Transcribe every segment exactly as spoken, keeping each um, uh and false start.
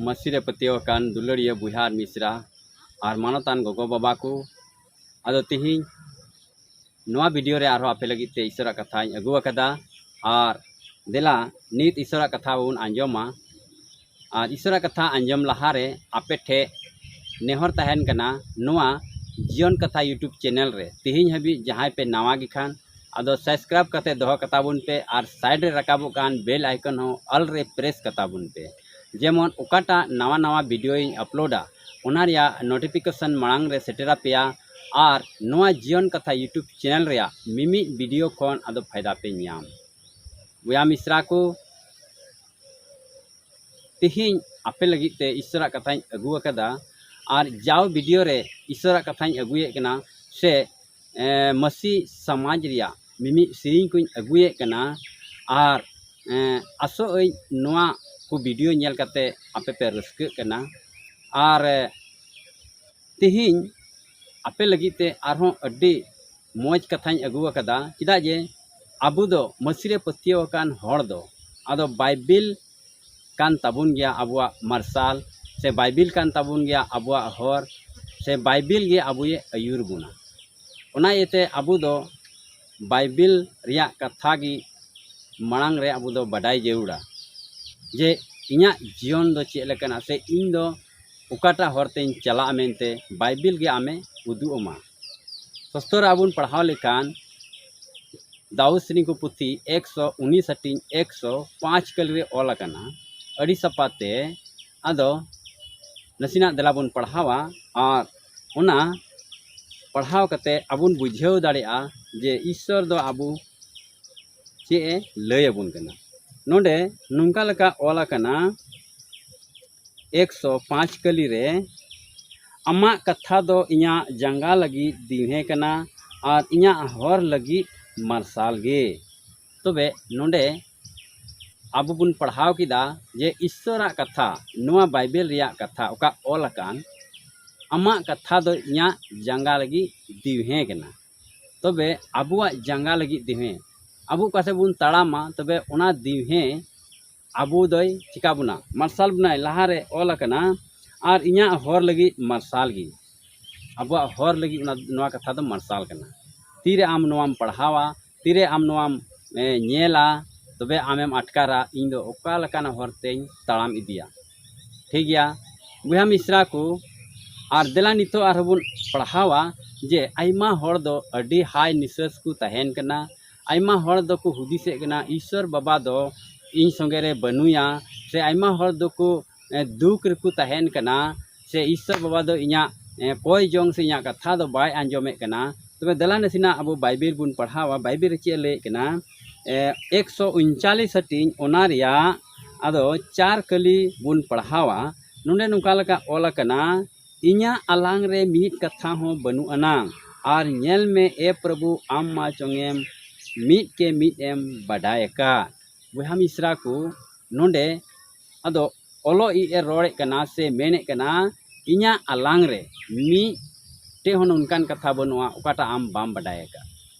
ᱢᱟᱹᱥᱤ ᱨᱮ ᱯᱟᱹᱛᱭᱟᱹᱣ ᱟᱠᱟᱱ ᱫᱩᱞᱟᱹᱲᱤᱭᱟᱹ ᱵᱚᱭᱦᱟ ᱟᱨ ᱢᱤᱥᱨᱟ ᱟᱨ ᱢᱟᱱᱚᱛᱟᱱ ᱜᱚᱜᱚ ᱵᱟᱵᱟ ᱠᱚ, ᱟᱫᱚ ᱛᱤᱦᱤᱧ ᱱᱚᱣᱟ ᱵᱷᱤᱰᱤᱭᱳ ᱨᱮ ᱟᱨᱦᱚᱸ ᱟᱯᱮ ᱞᱟᱹᱜᱤᱫ ᱛᱮ ᱤᱥᱚᱨᱟᱜ ᱠᱟᱛᱷᱟᱧ ᱟᱹᱜᱩ ᱟᱠᱟᱫᱟ᱾ ᱟᱨ ᱫᱮᱞᱟ, ᱱᱤᱛ ᱤᱥᱚᱨᱟᱜ ᱠᱟᱛᱷᱟ ᱵᱚᱱ ᱟᱸᱡᱚᱢᱟ᱾ ᱟᱨ ᱤᱥᱚᱨᱟᱜ ᱠᱟᱛᱷᱟ ᱟᱸᱡᱚᱢ ᱞᱟᱦᱟᱨᱮ ᱟᱯᱮ ᱴᱷᱮᱱ ᱱᱮᱦᱚᱨ ᱛᱟᱦᱮᱱ ᱠᱟᱱᱟ, ᱱᱚᱣᱟ ᱡᱤᱭᱚᱱ ᱠᱟᱛᱷᱟ YouTube ᱪᱮᱱᱮᱞ ᱨᱮ ᱛᱤᱦᱤᱧ ᱦᱟᱹᱵᱤᱡ ᱡᱟᱦᱟᱸᱭ ᱯᱮ ᱱᱟᱣᱟ ᱜᱮ ᱠᱷᱟᱱ, ᱟᱫᱚ ᱥᱟᱵᱥᱠᱨᱟᱭᱤᱵ ᱠᱟᱛᱮ ᱫᱚᱦᱚ ᱠᱟᱛᱟ ᱵᱚᱱ ᱯᱮ ᱟᱨ ᱥᱟᱭᱤᱰ ᱨᱮ ᱨᱟᱠᱟᱵᱚᱜ ᱠᱟᱱ ᱵᱮᱞ ᱟᱭᱠᱚᱱ ᱦᱚᱸ ᱚᱞ ᱨᱮ ᱯᱨᱮᱥ ᱠᱟᱛᱟ ᱵᱚᱱ ᱯᱮ, ᱡᱮᱢᱚᱱ ᱚᱠᱟᱴᱟᱜ ᱱᱟᱣᱟ ᱱᱟᱣᱟ ᱵᱷᱤᱰᱤᱭᱳᱧ ᱟᱯᱞᱳᱰᱟ, ᱚᱱᱟ ᱨᱮᱭᱟᱜ ᱱᱳᱴᱤᱯᱷᱤᱠᱮᱥᱚᱱ ᱢᱟᱲᱟᱝ ᱨᱮ ᱥᱮᱴᱮᱨ ᱟᱯᱮᱭᱟ᱾ ᱟᱨ ᱱᱚᱣᱟ ᱡᱤᱭᱚᱱ ᱠᱟᱛᱷᱟ YouTube ᱪᱮᱱᱮᱞ ᱨᱮᱭᱟᱜ ᱢᱤᱢᱤᱫ ᱵᱷᱤᱰᱤᱭᱳ ᱠᱷᱚᱱ ᱟᱫᱚ ᱯᱷᱟᱭᱫᱟ ᱯᱮ ᱧᱟᱢ᱾ ᱵᱚᱭᱦᱟ ᱢᱤᱥᱨᱟ ᱠᱚ, ᱛᱤᱦᱤᱧ ᱟᱯᱮ ᱞᱟᱹᱜᱤᱫ ᱛᱮ ᱤᱥᱚᱨᱟᱜ ᱠᱟᱛᱷᱟᱧ ᱟᱹᱜᱩ ᱟᱠᱟᱫᱟ᱾ ᱟᱨ ᱡᱟᱣ ᱵᱷᱤᱰᱤᱭᱳ ᱨᱮ ᱤᱥᱚᱨᱟᱜ ᱠᱟᱛᱷᱟᱧ ᱟᱹᱜᱩᱭᱮᱫ ᱠᱟᱱᱟ, ᱥᱮ ᱮᱸ, ᱢᱟᱹᱥᱤ ᱥᱚᱢᱟᱡᱽ ᱨᱮᱭᱟᱜ ᱢᱤᱢᱤᱫ ᱥᱮᱨᱮᱧ ᱠᱚᱧ ᱟᱹᱜᱩᱭᱮᱫ ᱠᱟᱱᱟ᱾ ᱟᱨ ᱮᱸ, ᱟᱥᱚᱜ ᱟᱹᱧ ᱱᱚᱣᱟ ᱠᱚ ᱵᱷᱤᱰᱤᱭᱳ ᱧᱮᱞ ᱠᱟᱛᱮ ᱟᱯᱮ ᱯᱮ ᱨᱟᱹᱥᱠᱟᱹᱜ ᱠᱟᱱᱟ᱾ ᱟᱨ ᱮ, ᱛᱤᱦᱤᱧ ᱟᱯᱮ ᱞᱟᱹᱜᱤᱫ ᱛᱮ ᱟᱨᱦᱚᱸ ᱟᱹᱰᱤ ᱢᱚᱡᱽ ᱠᱟᱛᱷᱟᱧ ᱟᱹᱜᱩ ᱟᱠᱟᱫᱟ, ᱪᱮᱫᱟᱜ ᱡᱮ ᱟᱵᱚ ᱫᱚ ᱢᱟᱹᱥᱤ ᱨᱮ ᱯᱟᱹᱛᱭᱟᱹᱣ ᱟᱠᱟᱱ ᱦᱚᱲ ᱫᱚ, ᱟᱫᱚ ᱵᱟᱭᱵᱮᱞ ᱠᱟᱱ ᱛᱟᱵᱚᱱ ᱜᱮᱭᱟ ᱟᱵᱚᱣᱟᱜ ᱢᱟᱨᱥᱟᱞ, ᱥᱮ ᱵᱟᱭᱵᱮᱞ ᱠᱟᱱ ᱛᱟᱵᱚᱱ ᱜᱮᱭᱟ ᱟᱵᱚᱣᱟᱜ ᱦᱚᱨ, ᱥᱮ ᱵᱟᱭᱵᱮᱞ ᱜᱮ ᱟᱵᱚᱭᱮ ᱟᱹᱭᱩᱨ ᱵᱚᱱᱟ᱾ ᱚᱱᱟ ᱤᱭᱟᱹᱛᱮ ᱟᱵᱚ ᱫᱚ ᱵᱟᱭᱵᱮᱞ ᱨᱮᱭᱟᱜ ᱠᱟᱛᱷᱟ ᱜᱮ ᱢᱟᱲᱟᱝ ᱨᱮ ᱟᱵᱚ ᱫᱚ ᱵᱟᱰᱟᱭ ᱡᱟᱹᱨᱩᱲᱟ, ᱡᱮ ᱤᱧᱟᱹᱜ ᱡᱤᱭᱚᱱ ᱫᱚ ᱪᱮᱫ ᱞᱮᱠᱟᱱᱟ, ᱥᱮ ᱤᱧ ᱫᱚ ᱚᱠᱟᱴᱟᱜ ᱦᱚᱨ ᱛᱮᱧ ᱪᱟᱞᱟᱜᱼᱟ ᱢᱮᱱᱛᱮ ᱵᱟᱭᱵᱮᱞ ᱜᱮ ᱟᱢᱮ ᱩᱫᱩᱜ ᱟᱢᱟ᱾ ᱥᱚᱥᱛᱚᱨ ᱨᱮ ᱟᱵᱚᱱ ᱯᱟᱲᱦᱟᱣ ᱞᱮᱠᱷᱟᱱ, ᱫᱟᱣᱩᱫ ᱥᱮᱨᱮᱧ ᱠᱚ ᱯᱩᱛᱷᱤ ᱮᱠᱥᱚ ᱩᱱᱤᱥ ᱦᱟᱹᱴᱤᱧ ᱮᱠᱥᱚ ᱯᱟᱸᱪ ᱠᱟᱹᱞᱤ ᱨᱮ ᱚᱞ ᱟᱠᱟᱱᱟ, ᱟᱹᱰᱤ ᱥᱟᱯᱷᱟ ᱛᱮ᱾ ᱟᱫᱚ ᱱᱟᱥᱮᱱᱟᱜ ᱫᱮᱞᱟ ᱵᱚᱱ ᱯᱟᱲᱦᱟᱣᱟ ᱟᱨ ᱚᱱᱟ ᱯᱟᱲᱦᱟᱣ ᱠᱟᱛᱮ ᱟᱵᱚᱱ ᱵᱩᱡᱷᱟᱹᱣ ᱫᱟᱲᱮᱭᱟᱜᱼᱟ ᱡᱮ ᱤᱥᱥᱚᱨ ᱫᱚ ᱟᱵᱚ ᱪᱮᱫ ᱮ ᱞᱟᱹᱭ ᱟᱵᱚᱱ ᱠᱟᱱᱟ᱾ ᱱᱚᱰᱮ ᱱᱚᱝᱠᱟ ᱞᱮᱠᱟ ᱚᱞ ᱟᱠᱟᱱᱟ, ᱮᱠᱥᱚ ᱯᱟᱸᱪ ᱠᱟᱹᱞᱤ ᱨᱮ, "ᱟᱢᱟᱜ ᱠᱟᱛᱷᱟ ᱫᱚ ᱤᱧᱟᱹᱜ ᱡᱟᱸᱜᱟ ᱞᱟᱹᱜᱤᱫ ᱫᱤᱣᱦᱮᱸ ᱠᱟᱱᱟ ᱟᱨ ᱤᱧᱟᱹᱜ ᱦᱚᱨ ᱞᱟᱹᱜᱤᱫ ᱢᱟᱨᱥᱟᱞ ᱜᱮ᱾" ᱛᱚᱵᱮ ᱱᱚᱰᱮ ᱟᱵᱚ ᱵᱚᱱ ᱯᱟᱲᱦᱟᱣ ᱠᱮᱫᱟ ᱡᱮ ᱤᱥᱥᱚᱨᱟᱜ ᱠᱟᱛᱷᱟ, ᱱᱚᱣᱟ ᱵᱟᱭᱵᱮᱞ ᱨᱮᱭᱟᱜ ᱠᱟᱛᱷᱟ ᱚᱠᱟ ᱚᱞ ᱟᱠᱟᱱ, "ᱟᱢᱟᱜ ᱠᱟᱛᱷᱟ ᱫᱚ ᱤᱧᱟᱹᱜ ᱡᱟᱸᱜᱟ ᱞᱟᱹᱜᱤᱫ ᱫᱤᱣᱦᱮᱸ ᱠᱟᱱᱟ᱾" ᱛᱚᱵᱮ ᱟᱵᱚᱣᱟᱜ ᱡᱟᱸᱜᱟ ᱞᱟᱹᱜᱤᱫ ᱫᱤᱣᱦᱮᱸ, ᱟᱵᱚ ᱚᱠᱟ ᱥᱮᱫ ᱵᱚᱱ ᱛᱟᱲᱟᱢᱟ, ᱛᱚᱵᱮ ᱚᱱᱟ ᱫᱤᱣᱦᱮᱸ ᱟᱵᱚ ᱫᱚᱭ ᱪᱤᱠᱟ ᱵᱚᱱᱟ? ᱢᱟᱨᱥᱟᱞ ᱵᱚᱱᱟᱭ᱾ ᱞᱟᱦᱟᱨᱮ ᱚᱞ ᱟᱠᱟᱱᱟ, "ᱟᱨ ᱤᱧᱟᱹᱜ ᱦᱚᱨ ᱞᱟᱹᱜᱤᱫ ᱢᱟᱨᱥᱟᱞ ᱜᱮ", ᱟᱵᱚᱣᱟᱜ ᱦᱚᱨ ᱞᱟᱹᱜᱤᱫ ᱚᱱᱟ, ᱱᱚᱣᱟ ᱠᱟᱛᱷᱟ ᱫᱚ ᱢᱟᱨᱥᱟᱞ ᱠᱟᱱᱟ᱾ ᱛᱤᱨᱮ ᱟᱢ ᱱᱚᱣᱟᱢ ᱯᱟᱲᱦᱟᱣᱟ, ᱛᱤᱨᱮ ᱟᱢ ᱱᱚᱣᱟᱢ ᱮ, ᱧᱮᱞᱟ, ᱛᱚᱵᱮ ᱟᱢᱮᱢ ᱟᱴᱠᱟᱨᱟ ᱤᱧ ᱫᱚ ᱚᱠᱟ ᱞᱮᱠᱟᱱᱟᱜ ᱦᱚᱨ ᱛᱮᱧ ᱛᱟᱲᱟᱢ ᱤᱫᱤᱭᱟ᱾ ᱴᱷᱤᱠ ᱜᱮᱭᱟ ᱵᱚᱭᱦᱟ ᱢᱤᱥᱨᱟ ᱠᱚ, ᱟᱨ ᱫᱮᱞᱟ ᱱᱤᱛᱚᱜ ᱟᱨᱦᱚᱸ ᱵᱚᱱ ᱯᱟᱲᱦᱟᱣᱟ ᱡᱮ ᱟᱭᱢᱟ ᱦᱚᱲ ᱫᱚ ᱟᱹᱰᱤ ᱦᱟᱭ ᱱᱤᱥᱟᱹᱥ ᱠᱚ ᱛᱟᱦᱮᱱ ᱠᱟᱱᱟ᱾ ᱟᱭᱢᱟ ᱦᱚᱲ ᱫᱚᱠᱚ ᱦᱩᱫᱤᱥᱮᱫ ᱠᱟᱱᱟ, "ᱤᱥᱥᱚᱨ ᱵᱟᱵᱟ ᱫᱚ ᱤᱧ ᱥᱚᱸᱜᱮ ᱨᱮ ᱵᱟᱹᱱᱩᱭᱟ", ᱥᱮ ᱟᱭᱢᱟ ᱦᱚᱲ ᱫᱚᱠᱚ ᱮ, ᱫᱩᱠ ᱨᱮᱠᱚ ᱛᱟᱦᱮᱱ ᱠᱟᱱᱟ, ᱥᱮ ᱤᱥᱥᱚᱨ ᱵᱟᱵᱟ ᱫᱚ ᱤᱧᱟᱹᱜ ᱮ, ᱠᱚᱭ ᱡᱚᱝ ᱥᱮ ᱤᱧᱟᱹᱜ ᱠᱟᱛᱷᱟ ᱫᱚ ᱵᱟᱭ ᱟᱸᱡᱚᱢᱮᱫ ᱠᱟᱱᱟ᱾ ᱛᱚᱵᱮ ᱫᱮᱞᱟ ᱱᱟᱥᱮᱱᱟᱜ ᱟᱵᱚ ᱵᱟᱭᱵᱮᱞ ᱵᱚᱱ ᱯᱟᱲᱦᱟᱣᱟ᱾ ᱵᱟᱭᱵᱮᱞ ᱨᱮ ᱪᱮᱫ ᱮ ᱞᱟᱹᱭᱮᱫ ᱠᱟᱱᱟ? ᱮ, ᱮᱠᱥᱚ ᱩᱱᱪᱟᱞᱤᱥ ᱦᱟᱹᱴᱤᱧ, ᱚᱱᱟ ᱨᱮᱭᱟᱜ ᱟᱫᱚ ᱪᱟᱨ ᱠᱟᱹᱞᱤ ᱵᱚᱱ ᱯᱟᱲᱦᱟᱣᱟ᱾ ᱱᱚᱰᱮ ᱱᱚᱝᱠᱟ ᱞᱮᱠᱟ ᱚᱞ ᱟᱠᱟᱱᱟ, "ᱤᱧᱟᱹᱜ ᱟᱞᱟᱝ ᱨᱮ ᱢᱤᱫ ᱠᱟᱛᱷᱟ ᱦᱚᱸ ᱵᱟᱹᱱᱩᱜ ᱟᱱᱟᱝ, ᱟᱨ ᱧᱮᱞ ᱢᱮ ᱮ ᱯᱨᱚᱵᱷᱩ, ᱟᱢ ᱢᱟ ᱪᱚᱝᱮᱢ ᱢᱤᱫ ᱠᱮ ᱢᱤᱫ ᱮᱢ ᱵᱟᱰᱟᱭ ᱟᱠᱟᱫ᱾" ᱵᱚᱭᱦᱟ ᱢᱤᱥᱨᱟ ᱠᱚ, ᱱᱚᱰᱮ ᱟᱫᱚ ᱚᱞᱚᱜ ᱤᱡ ᱮ ᱨᱚᱲᱮᱫ ᱠᱟᱱᱟ ᱥᱮ ᱢᱮᱱᱮᱫ ᱠᱟᱱᱟ, "ᱤᱧᱟᱹᱜ ᱟᱞᱟᱝ ᱨᱮ ᱢᱤᱫᱴᱮᱡ ᱦᱚᱸ ᱱᱚᱝᱠᱟᱱ ᱠᱟᱛᱷᱟ ᱵᱟᱹᱱᱩᱜᱼᱟ ᱚᱠᱟᱴᱟᱜ ᱟᱢ ᱵᱟᱢ ᱵᱟᱰᱟᱭ ᱟᱠᱟᱫ᱾"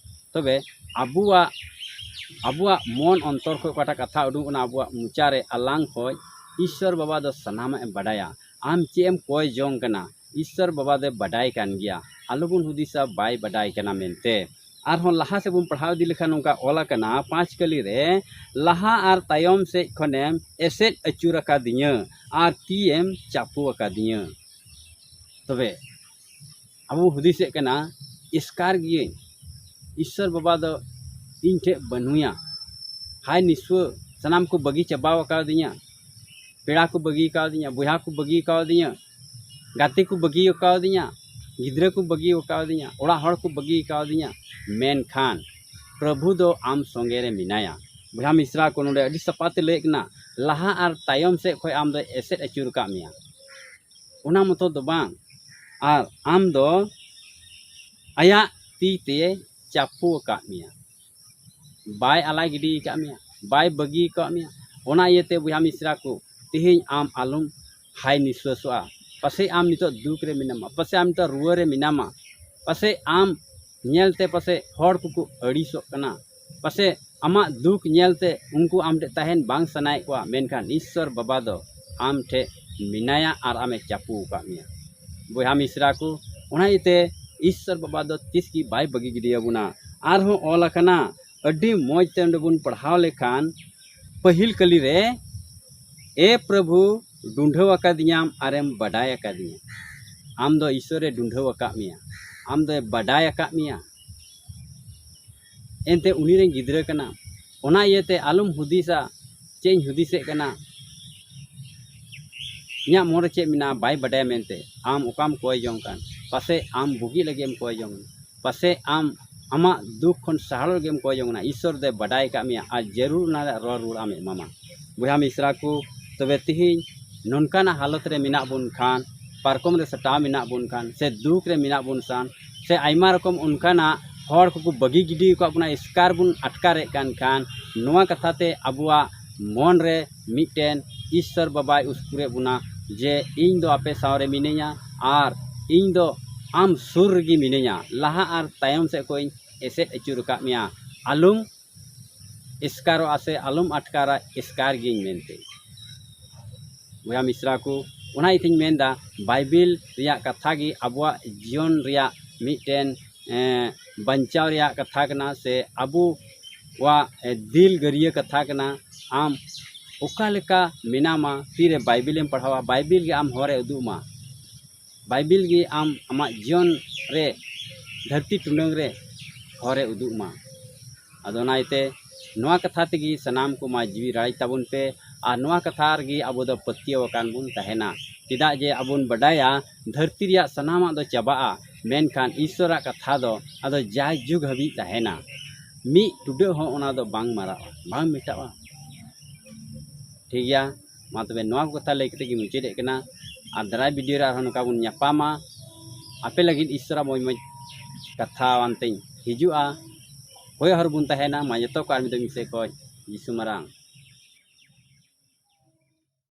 ᱛᱚᱵᱮ ᱟᱵᱚᱣᱟᱜ, ᱟᱵᱚᱣᱟᱜ ᱢᱚᱱ ᱚᱱᱛᱚᱨ ᱠᱷᱚᱱ ᱚᱠᱟᱴᱟᱜ ᱠᱟᱛᱷᱟ ᱩᱰᱩᱠᱚᱜ ᱠᱟᱱᱟ ᱟᱵᱚᱣᱟᱜ ᱢᱚᱪᱟ ᱨᱮ, ᱟᱞᱟᱝ ᱠᱷᱚᱱ, ᱤᱥᱥᱚᱨ ᱵᱟᱵᱟ ᱫᱚ ᱥᱟᱱᱟᱢᱟᱜ ᱮ ᱵᱟᱰᱟᱭᱟ᱾ ᱟᱢ ᱪᱮᱫ ᱮᱢ ᱠᱚᱭ ᱡᱚᱝ ᱠᱟᱱᱟ, ᱤᱥᱥᱚᱨ ᱵᱟᱵᱟ ᱫᱚᱭ ᱵᱟᱰᱟᱭ ᱠᱟᱱ ᱜᱮᱭᱟ᱾ ᱟᱞᱚᱵᱚᱱ ᱦᱩᱫᱤᱥᱟ ᱵᱟᱭ ᱵᱟᱰᱟᱭ ᱠᱟᱱᱟ ᱢᱮᱱᱛᱮ᱾ ᱟᱨᱦᱚᱸ ᱞᱟᱦᱟ ᱥᱮᱫ ᱵᱚᱱ ᱯᱟᱲᱦᱟᱣ ᱤᱫᱤ ᱞᱮᱠᱷᱟᱱ ᱱᱚᱝᱠᱟ ᱚᱞ ᱟᱠᱟᱱᱟ ᱯᱟᱸᱪ ᱠᱟᱹᱞᱤ ᱨᱮ, "ᱞᱟᱦᱟ ᱟᱨ ᱛᱟᱭᱚᱢ ᱥᱮᱫ ᱠᱷᱚᱱᱮᱢ ᱮᱥᱮᱫ ᱟᱹᱪᱩᱨ ᱟᱠᱟᱫᱤᱧᱟᱹ ᱟᱨ ᱛᱤᱭᱮᱢ ᱪᱟᱯᱚ ᱟᱠᱟᱫᱤᱧᱟᱹ᱾" ᱛᱚᱵᱮ ᱟᱵᱚ ᱦᱩᱫᱤᱥᱮᱫ ᱠᱟᱱᱟ, ᱮᱥᱠᱟᱨ ᱜᱤᱭᱟᱹᱧ, ᱤᱥᱥᱚᱨ ᱵᱟᱵᱟ ᱫᱚ ᱤᱧ ᱴᱷᱮᱱ ᱵᱟᱹᱱᱩᱭᱟ, ᱦᱟᱭ ᱱᱤᱥᱩᱣᱟᱹ, ᱥᱟᱱᱟᱢ ᱠᱚ ᱵᱟᱹᱜᱤ ᱪᱟᱵᱟᱣ ᱟᱠᱟᱣᱫᱤᱧᱟ, ᱯᱮᱲᱟ ᱠᱚ ᱵᱟᱹᱜᱤ ᱟᱠᱟᱣᱫᱤᱧᱟ, ᱵᱚᱭᱦᱟ ᱠᱚ ᱵᱟᱹᱜᱤ ᱟᱠᱟᱣᱫᱤᱧᱟ, ᱜᱟᱛᱮ ᱠᱚ ᱵᱟᱹᱜᱤ ᱟᱠᱟᱣᱫᱤᱧᱟ, ᱜᱤᱫᱽᱨᱟᱹ ᱠᱚ ᱵᱟᱹᱜᱤ ᱟᱠᱟᱣᱫᱤᱧᱟ, ᱚᱲᱟᱜ ᱦᱚᱲ ᱠᱚ ᱵᱟᱹᱜᱤ ᱟᱠᱟᱣᱫᱤᱧᱟ, ᱢᱮᱱᱠᱷᱟᱱ ᱯᱨᱚᱵᱷᱩ ᱫᱚ ᱟᱢ ᱥᱚᱸᱜᱮ ᱨᱮ ᱢᱮᱱᱟᱭᱟ᱾ ᱵᱚᱭᱦᱟ ᱢᱤᱥᱨᱟ ᱠᱚ, ᱱᱚᱰᱮ ᱟᱹᱰᱤ ᱥᱟᱯᱷᱟ ᱛᱮ ᱞᱟᱹᱭᱮᱫ ᱠᱟᱱᱟ, ᱞᱟᱦᱟ ᱟᱨ ᱛᱟᱭᱚᱢ ᱥᱮᱫ ᱠᱷᱚᱱ ᱟᱢ ᱫᱚᱭ ᱮᱥᱮᱫ ᱟᱹᱪᱩᱨ ᱟᱠᱟᱫ ᱢᱮᱭᱟ᱾ ᱚᱱᱟ ᱢᱚᱛᱚ ᱫᱚ ᱵᱟᱝ, ᱟᱨ ᱟᱢ ᱫᱚ ᱟᱭᱟᱜ ᱛᱤ ᱛᱮ ᱪᱟᱯᱚ ᱟᱠᱟᱫ ᱢᱮᱭᱟ, ᱵᱟᱭ ᱟᱞᱟᱭ ᱜᱤᱰᱤ ᱟᱠᱟᱫ ᱢᱮᱭᱟ, ᱵᱟᱭ ᱵᱟᱹᱜᱤ ᱟᱠᱟᱫ ᱢᱮᱭᱟ᱾ ᱚᱱᱟ ᱤᱭᱟᱹᱛᱮ ᱵᱚᱭᱦᱟ ᱢᱤᱥᱨᱟ ᱠᱚ, ᱛᱮᱦᱮᱧ ᱟᱢ ᱟᱞᱚᱢ ᱦᱟᱭ ᱱᱤᱥᱣᱟᱹᱥᱚᱜᱼᱟ᱾ ᱯᱟᱥᱮᱡ ᱟᱢ ᱱᱤᱛᱚᱜ ᱫᱩᱠ ᱨᱮ ᱢᱮᱱᱟᱢᱟ, ᱯᱟᱥᱮᱡ ᱟᱢ ᱱᱤᱛᱚᱜ ᱨᱩᱣᱟᱹ ᱨᱮ ᱢᱮᱱᱟᱢᱟ, ᱯᱟᱥᱮᱡ ᱟᱢ ᱧᱮᱞᱛᱮ ᱯᱟᱥᱮᱡ ᱦᱚᱲ ᱠᱚᱠᱚ ᱟᱹᱲᱤᱥᱚᱜ ᱠᱟᱱᱟ, ᱯᱟᱥᱮᱡ ᱟᱢᱟᱜ ᱫᱩᱠ ᱧᱮᱞᱛᱮ ᱩᱱᱠᱩ ᱟᱢ ᱴᱷᱮᱱ ᱛᱟᱦᱮᱱ ᱵᱟᱝ ᱥᱟᱱᱟᱭᱮᱫ ᱠᱚᱣᱟ, ᱢᱮᱱᱠᱷᱟᱱ ᱤᱥᱥᱚᱨ ᱵᱟᱵᱟ ᱫᱚ ᱟᱢ ᱴᱷᱮᱱ ᱢᱮᱱᱟᱭᱟ ᱟᱨ ᱟᱢᱮ ᱪᱟᱯᱚ ᱟᱠᱟᱫ ᱢᱮᱭᱟ᱾ ᱵᱚᱭᱦᱟ ᱢᱤᱥᱨᱟ ᱠᱚ, ᱚᱱᱟ ᱤᱭᱟᱹᱛᱮ ᱤᱥᱥᱚᱨ ᱵᱟᱵᱟ ᱫᱚ ᱛᱤᱥ ᱜᱮ ᱵᱟᱭ ᱵᱟᱹᱜᱤ ᱜᱤᱰᱤᱭᱟᱵᱚᱱᱟ᱾ ᱟᱨᱦᱚᱸ ᱚᱞ ᱟᱠᱟᱱᱟ, ᱟᱹᱰᱤ ᱢᱚᱡᱽ ᱛᱮ ᱚᱸᱰᱮ ᱵᱚᱱ ᱯᱟᱲᱦᱟᱣ ᱞᱮᱠᱷᱟᱱ, ᱯᱟᱹᱦᱤᱞ ᱠᱟᱹᱞᱤ ᱨᱮ, ᱮ ᱯᱨᱚᱵᱷᱩ, ᱰᱩᱸᱰᱷᱟᱹᱣ ᱟᱠᱟᱫᱤᱧᱟᱢ ᱟᱨᱮᱢ ᱵᱟᱰᱟᱭ ᱟᱠᱟᱫᱤᱧᱟ᱾ ᱟᱢ ᱫᱚ ᱤᱥᱥᱚᱨᱮ ᱰᱩᱸᱰᱷᱟᱹᱣ ᱟᱠᱟᱫ ᱢᱮᱭᱟ, ᱟᱢ ᱫᱚᱭ ᱵᱟᱰᱟᱭ ᱟᱠᱟᱫ ᱢᱮᱭᱟ᱾ ᱮᱱᱛᱮ ᱩᱱᱤ ᱨᱮᱱ ᱜᱤᱫᱽᱨᱟᱹ ᱠᱟᱱᱟᱢ, ᱚᱱᱟ ᱤᱭᱟᱹᱛᱮ ᱟᱞᱚᱢ ᱦᱩᱫᱤᱥᱟ ᱪᱮᱫ ᱤᱧ ᱦᱩᱫᱤᱥᱮᱫ ᱠᱟᱱᱟ, ᱤᱧᱟᱹᱜ ᱢᱚᱱ ᱨᱮ ᱪᱮᱫ ᱢᱮᱱᱟᱜᱼᱟ ᱵᱟᱭ ᱵᱟᱰᱟᱭᱟ ᱢᱮᱱᱛᱮ ᱟᱢ ᱚᱠᱟᱢ ᱠᱚᱭ ᱡᱚᱝ ᱠᱟᱱ᱾ ᱯᱟᱥᱮᱡ ᱟᱢ ᱵᱩᱜᱤ ᱞᱟᱹᱜᱤᱫ ᱮᱢ ᱠᱚᱭ ᱡᱚᱝ ᱠᱟᱱᱟ, ᱯᱟᱥᱮᱡ ᱟᱢ ᱟᱢᱟᱜ ᱫᱩᱠ ᱠᱷᱚᱱ ᱥᱟᱦᱟ ᱞᱟᱹᱜᱤᱫ ᱮᱢ ᱠᱚᱭ ᱡᱚᱝ ᱠᱟᱱᱟ᱾ ᱤᱥᱥᱚᱨ ᱫᱚᱭ ᱵᱟᱰᱟᱭ ᱟᱠᱟᱫ ᱢᱮᱭᱟ ᱟᱨ ᱡᱟᱹᱨᱩᱲ ᱚᱱᱟ ᱨᱮᱭᱟᱜ ᱨᱚᱲ ᱨᱩᱣᱟᱹᱲ ᱟᱢᱮ ᱮᱢᱟᱢᱟ᱾ ᱵᱚᱭᱦᱟ ᱢᱤᱥᱨᱟ ᱠᱚ, ᱛᱚᱵᱮ ᱛᱤᱦᱤᱧ ᱱᱚᱝᱠᱟᱱᱟᱜ ᱦᱟᱞᱚᱛ ᱨᱮ ᱢᱮᱱᱟᱜ ᱵᱚᱱ ᱠᱷᱟᱱ, ᱯᱟᱨᱠᱚᱢ ᱨᱮ ᱥᱟᱴᱟᱣ ᱢᱮᱱᱟᱜ ᱵᱚᱱ ᱠᱷᱟᱱ, ᱥᱮ ᱫᱩᱠ ᱨᱮ ᱢᱮᱱᱟᱜ ᱵᱚᱱ ᱠᱷᱟᱱ, ᱥᱮ ᱟᱭᱢᱟ ᱨᱚᱠᱚᱢ ᱚᱱᱠᱟᱱᱟᱜ ᱦᱚᱲ ᱠᱚᱠᱚ ᱵᱟᱹᱜᱤ ᱜᱤᱰᱤ ᱟᱠᱟᱫ ᱵᱚᱱᱟ, ᱮᱥᱠᱟᱨ ᱵᱚᱱ ᱟᱴᱠᱟᱨᱮᱫ ᱠᱟᱱ ᱠᱷᱟᱱ, ᱱᱚᱣᱟ ᱠᱟᱛᱷᱟ ᱛᱮ ᱟᱵᱚᱣᱟᱜ ᱢᱚᱱ ᱨᱮ ᱢᱤᱫᱴᱮᱱ ᱤᱥᱥᱚᱨ ᱵᱟᱵᱟᱭ ᱩᱥᱠᱩᱨᱮᱫ ᱵᱚᱱᱟ ᱡᱮ ᱤᱧ ᱫᱚ ᱟᱯᱮ ᱥᱟᱶ ᱨᱮ ᱢᱤᱱᱟᱹᱧᱟ ᱟᱨ ᱤᱧ ᱫᱚ ᱟᱢ ᱥᱩᱨ ᱨᱮᱜᱮ ᱢᱤᱱᱟᱹᱧᱟ, ᱞᱟᱦᱟ ᱟᱨ ᱛᱟᱭᱚᱢ ᱥᱮᱫ ᱠᱷᱚᱱ ᱤᱧ ᱮᱥᱮᱫ ᱟᱹᱪᱩᱨ ᱟᱠᱟᱫ ᱢᱮᱭᱟ, ᱟᱞᱚᱢ ᱮᱥᱠᱟᱨᱚᱜᱼᱟ ᱥᱮ ᱟᱞᱚᱢ ᱟᱴᱠᱟᱨᱟ, ᱮᱥᱠᱟᱨ ᱜᱤᱭᱟᱹᱧ ᱢᱮᱱᱛᱮ᱾ ᱵᱚᱭᱦᱟ ᱢᱤᱥᱨᱟ ᱠᱚ, ᱚᱱᱟ ᱤᱭᱟᱹᱛᱮᱧ ᱢᱮᱱᱫᱟ, ᱵᱟᱭᱵᱮᱞ ᱨᱮᱭᱟᱜ ᱠᱟᱛᱷᱟ ᱜᱮ ᱟᱵᱚᱣᱟᱜ ᱡᱤᱭᱚᱱ ᱨᱮᱭᱟᱜ ᱢᱤᱫᱴᱮᱱ, ᱮᱸ, ᱵᱟᱧᱪᱟᱣ ᱨᱮᱭᱟᱜ ᱠᱟᱛᱷᱟ ᱠᱟᱱᱟ, ᱥᱮ ᱟᱵᱚᱣᱟᱜ, ᱮ, ᱫᱤᱞ ᱜᱟᱹᱨᱭᱟᱹ ᱠᱟᱛᱷᱟ ᱠᱟᱱᱟ᱾ ᱟᱢ ᱚᱠᱟ ᱞᱮᱠᱟ ᱢᱮᱱᱟᱢᱟ, ᱛᱤᱨᱮ ᱵᱟᱭᱵᱮᱞᱮᱢ ᱯᱟᱲᱦᱟᱣᱟ, ᱵᱟᱭᱵᱮᱞ ᱜᱮ ᱟᱢ ᱦᱚᱨᱮ ᱩᱫᱩᱜ ᱟᱢᱟ᱾ ᱵᱟᱭᱵᱮᱞ ᱜᱮ ᱟᱢ ᱟᱢᱟᱜ ᱡᱤᱭᱚᱱ ᱨᱮ, ᱫᱷᱟᱹᱨᱛᱤ ᱴᱩᱰᱟᱹᱝ ᱨᱮ ᱦᱚᱨᱮ ᱩᱫᱩᱜ ᱢᱟ᱾ ᱟᱫᱚ ᱚᱱᱟ ᱤᱭᱟᱹᱛᱮ ᱱᱚᱣᱟ ᱠᱟᱛᱷᱟ ᱛᱮᱜᱮ ᱥᱟᱱᱟᱢ ᱠᱚ ᱢᱟ ᱡᱤᱣᱤ ᱨᱟᱲᱮᱡ ᱛᱟᱵᱚᱱ ᱯᱮ, ᱟᱨ ᱱᱚᱣᱟ ᱠᱟᱛᱷᱟ ᱨᱮᱜᱮ ᱟᱵᱚ ᱫᱚ ᱯᱟᱹᱛᱭᱟᱹᱣ ᱟᱠᱟᱱ ᱵᱚᱱ ᱛᱟᱦᱮᱱᱟ᱾ ᱪᱮᱫᱟᱜ ᱡᱮ ᱟᱵᱚ ᱵᱚᱱ ᱵᱟᱰᱟᱭᱟ ᱫᱷᱟᱹᱨᱛᱤ ᱨᱮᱭᱟᱜ ᱥᱟᱱᱟᱢᱟᱜ ᱫᱚ ᱪᱟᱵᱟᱜᱼᱟ, ᱢᱮᱱᱠᱷᱟᱱ ᱤᱥᱥᱚᱨᱟᱜ ᱠᱟᱛᱷᱟ ᱫᱚ ᱟᱫᱚ ᱡᱟᱭ ᱡᱩᱜᱽ ᱦᱟᱹᱵᱤᱡ ᱛᱟᱦᱮᱱᱟ᱾ ᱢᱤᱫ ᱴᱩᱰᱟᱹᱜ ᱦᱚᱸ ᱚᱱᱟ ᱫᱚ ᱵᱟᱝ ᱢᱟᱨᱟᱜᱼᱟ, ᱵᱟᱝ ᱢᱮᱴᱟᱜᱼᱟ᱾ ᱴᱷᱤᱠ ᱜᱮᱭᱟ, ᱢᱟ ᱛᱚᱵᱮ ᱱᱚᱣᱟ ᱠᱚ ᱠᱟᱛᱷᱟ ᱞᱟᱹᱭ ᱠᱟᱛᱮ ᱜᱮ ᱢᱩᱪᱟᱹᱫᱮᱫ ᱠᱟᱱᱟ᱾ ᱟᱨ ᱫᱟᱨᱟᱭ ᱵᱷᱤᱰᱤᱭᱳ ᱨᱮ ᱟᱨᱦᱚᱸ ᱱᱚᱝᱠᱟ ᱵᱚᱱ ᱧᱟᱯᱟᱢᱟ᱾ ᱟᱯᱮ ᱞᱟᱹᱜᱤᱫ ᱤᱥᱥᱚᱨᱟᱜ ᱢᱚᱡᱽ ᱢᱚᱡᱽ ᱠᱟᱛᱷᱟ ᱟᱱᱛᱮᱧ ᱦᱤᱡᱩᱜᱼᱟ᱾ ᱦᱳᱭ ᱦᱚᱨ ᱵᱚᱱ ᱛᱟᱦᱮᱱᱟ᱾ ᱢᱟ ᱡᱚᱛᱚ ᱠᱚ ᱟᱨ ᱢᱤᱫ ᱫᱚᱢ ᱤᱧ ᱥᱮᱫ ᱠᱷᱚᱱ ᱡᱤᱥᱩ ᱢᱟᱨᱟᱝ